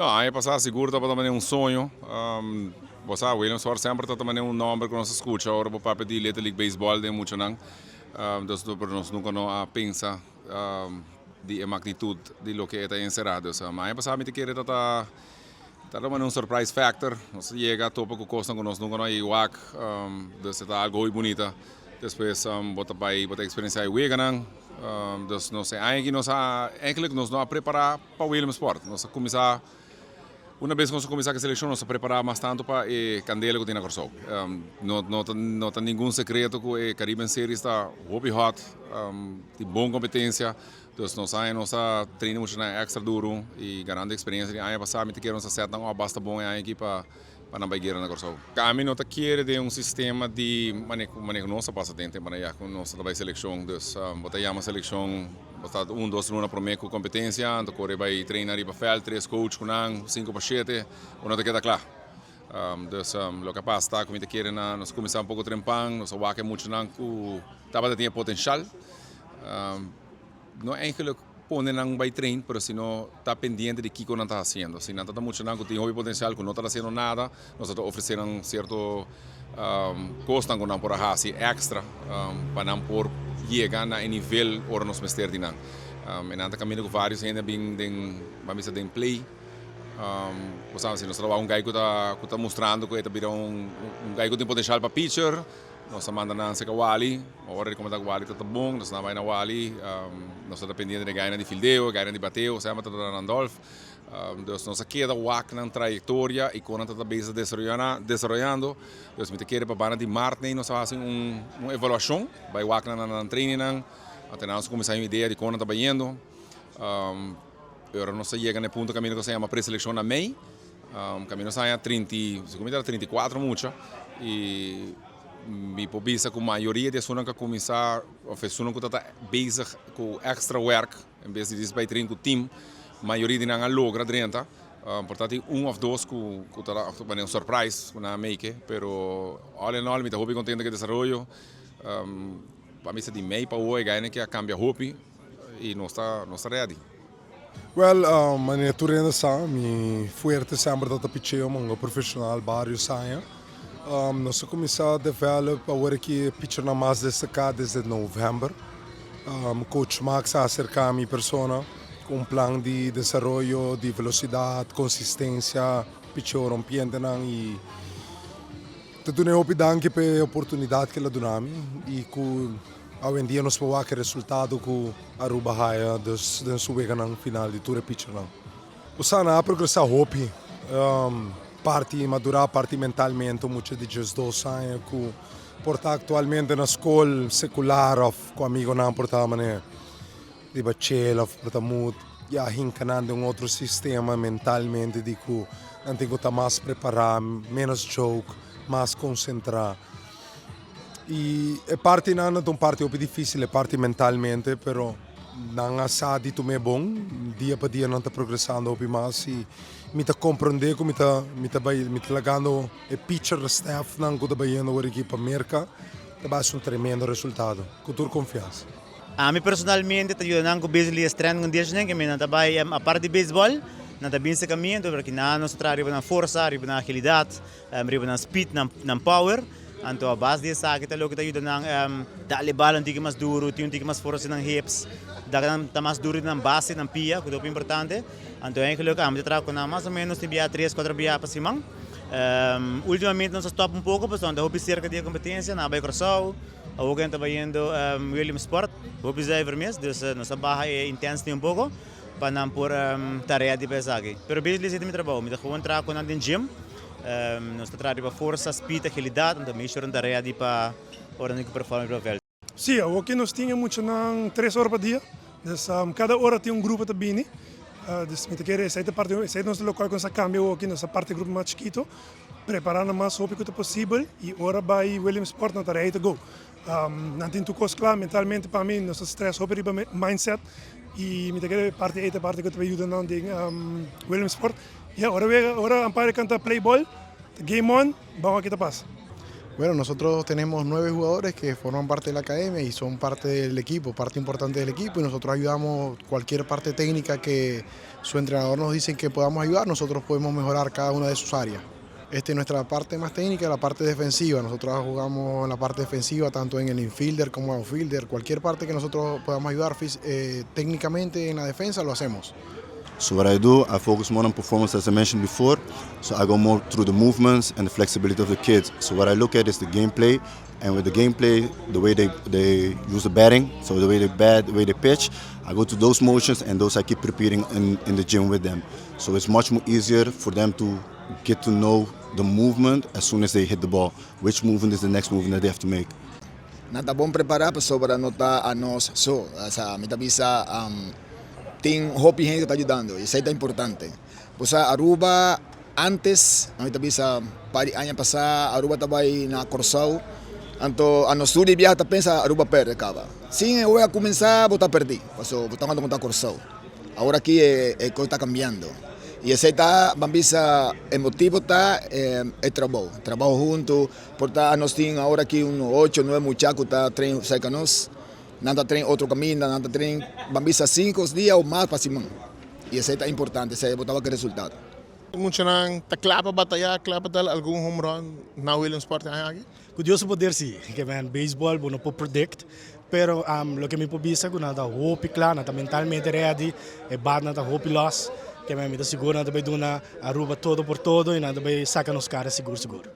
No, aña pasa sigur tabata manera un soño. Bo sa, Williamsport semper tabata manera un nomber cu nos a scucha ora bo papia di Little League Baseball den muchanan. Dus pero nos nunca no a pensa di e magnitud di loke e ta encera. Dus aña pasa mi ta kere ta ta manera un surprise factor. Nos a yega topa cu cosnan cu nos nunca no a yega wak. Dus e ta algo hopi bunita. Despues bo ta bay bo ta experiencia e weganan. Dus nos e aña aki nos a eigenlijk nos no a prepara pa Williamsport. Nos a cuminsa, una bes cu nos a cuminsa cu e seleccion nos a prepara mas tanto pa e candela cu tin na Corsou. No no ta no ta ningun secreto cu e Caribbean Series ta hopi hot, tin bon competencia. Dus nos aña nos a traina mucho nan extra duro y ganando experiencia di aña pasa mi ta kere nos a set nan op basta bon e aña aki pa pa nan bai guera na Kòrsou. Ami no ta kere den un sistema di maneho nos a pasa den tempo ya ku nos ta bai selekshon. Dus bo ta yama selekshon, bo ta un dos luna promé ku kompetensia, anto kore bai traina riba vèlt, tres coach ku nan, sinku pa shete, bo no ta keda kla. Dus loke a pasa ta ku mi ta kere na nos a kuminsá un poko trempan, nos a wak e muchanan ku tabata tin e potenshal. No eigenlijk pone nan bai train, pero sino ta pendiente di kiko nan ta haciendo. Si nan ta ta muchanan cu tin hopi potencial cu no ta haciendo nada, nos ta ofrece nan cierto cosnan cu nan por a haci extra pa nan por yega na e nivel ora nos mester di nan. E nan ta caminda cu varios hende a bin den, ban bisa den play. Bo sabi si nos ta wak un guy cu ta cu ta mustrando cu e ta bira un guy cu tin potencial pa pitcher. Nos a manda nan serka Wally, ora di comenta cu Wally ta ta bon, nos a bay na Wally, nos ta ta pendiente di e gainan di fildeo, e gainan di bateo, semper ta ta na Randolph. Dus nos a keda wak nan trayectoria y con nan ta ta bezig desaroyando. Dus mi ta kere pa banda di maart ney nos a haci un evaluacion, bay wak nan na nan trainingnan, anto nan nos a cuminsa hay un idea di con nan ta bayendo. Ora nos a yega na e punto caminda cu nos a yama preseleccion na mei. Camino nos haña trinta i, segun mi ta 34 mucha y mi por bisa cu mayoria di esunnan cu a cuminsa of esunnan cu ta ta bezig cu extra werk en bes di djis bay train cu team, mayoria di nan a logra drenta. Por ta tin un of dos cu cu ta manera un surprise cu nan a make, pero all in all mi ta hopi contento cu e desaroyo. Pa mi sa di mei pa awo e gainan ke a cambia hopi y nos ta nos ta ready. Wel, manera tur hende sa, mi fuerte semper ta ta picheo, mi hunga profesional varios aña. Nos a cuminsa develop awor aki e pichernan mas destaca desde november. Coach Max a acerca mi persona cu un plan di desaroyo di velocidad, consistencia, picheo rompientenan y ta duna e hopi danki pa e oportunidad cu el a duna mi y cu Awendia nos por wak e resultado ku Aruba haya dus den su weganan final di tur e pichernan. Osana a progresá hopi, parti madurá, parti mentalmente, un mucha di 12 aña ku por ta aktualmente na skol sekular òf ku amigonan por ta manera riba chela òf por ta mut ya hinka nan den un otro sistema mentalmente di ku nan tin ku ta mas prepará, ménos joke, mas konsentrá. Y e partinan no ta un parti hopi dificil, e parti mentalmente, pero nan a sa di tum'é bon, dia pa dia nan ta progresando hopi mas y mi ta comprende cu mi ta mi ta bay mi ta lagando e pitcher staffnan cu ta bayendo awor aki pa Merca ta bay haci un tremendo resultado, cu tur confiansa. Ami personalmente ta yuda nan cu basically e strength conditioning, mi nan ta bay apart di baseball, nan ta bin cerca mi, enton por aki nan nos ta traha riba nan forsa, riba nan agilidad, Riba nan speed, nan power. Anto a base di esaki ta loke ta yuda nan dal e bal un tiki mas duru, tin un tiki mas forsa den nan hips, da nan ta mas duru den nan base, nan pia, ku ta hopi importante. Anto eigenlijk ami ta traha ku nan mas o menos tin bia tres, kuater bia pa siman. Ultimamente nos a stop un poko pasobra nan ta hopi serka di e kompetensia, nan a bai Kòrsou, awor ku nan ta bayendo Williamsport, hopi zuiver mes, dus nos a baha e intensity un poko. Pa nan por ta ready pa esaki. Pero basically esei ta mi trabou. Mi ta gewoon traha ku nan den gym. Nos ta traha riba forsa, speed, agilidad. Anto make sure nan ta ready pa ora nan ku perform riba veld. Sí, awoki nos tin e muchanan tres ora pa dia. Dus kada ora tin un grupo ta bini. Dus mi ta kere esei ta parti, esei nos ta lokual ku nos a kambia awoki. Nos a parti e grupo mas chikito, prepara nan mas hopi ku ta posibel i ora bai Williamsport nan ta ready to go. Nan tin tur kos kla mentalmente pa mi nos ta stress hopi riba mindset y mi ta kere parti ei ta parti ku ta yuda nan den Williamsport. Ya ora wega ora umpire kanta play ball ta game on ban wak kita pasa. Bueno, nosotros tenemos nueve jugadores que forman parte de la academia y son parte del equipo, parte importante del equipo, y nosotros ayudamos cualquier parte técnica que su entrenador nos dice que podamos ayudar, nosotros podemos mejorar cada una de sus áreas. Nuestra parte más técnica es la parte defensiva. Nosotros jugamos en la parte defensiva tanto en el infielder como outfielder. Cualquier parte que nosotros podamos ayudar técnicamente en la defensa, lo hacemos. So what I do, I focus more on performance, as I mentioned before. So I go more through the movements and the flexibility of the kids. So what I look at is the gameplay, and with the gameplay, the way they use the batting, so the way they bat, the way they pitch, I go to those motions, and those I keep repeating in the gym with them. So it's much more easier for them to get to know the movement as soon as they hit the ball. Which movement is the next movement that they have to make. Nan ta bon prepara pasobra no ta anos so. Osea, mi ta bisa tin hopi hende ta yudando y esey ta importante. Osea, Aruba antes, mi ta bisa par di aña pasa, Aruba tabata na Corsou. Anto, anos tur biaha ta pensa Aruba perde caba. Si, a cuminsa bo ta perdi. Paso, bo ta contra Corsou. Awor aki e cos ta cambiando. Y esey ta, ban bisa, e motibo ta e trabou. Trabou hunto, por ta nos tin awor aki un 8, 9 mucha cu ta train cerca nos. Nan ta train otro caminda, nan ta train, ban bisa, 5 dia of mas pa siman. Y esey ta importante, esey bo ta wak resultado. Muchanan ta cla pa bataya, cla pa dal algun home run na Williamsport aki? Cu Dios poder, si, kiermen baseball bo no por predict, pero loke mi por bisa cu nan ta hopi cla, nan ta mentalmente ready, e bat nan ta hopi los, kiermen mi ta sigur nan ta bay duna Aruba todo por todo y nan ta bay saca nos cara sigur sigur.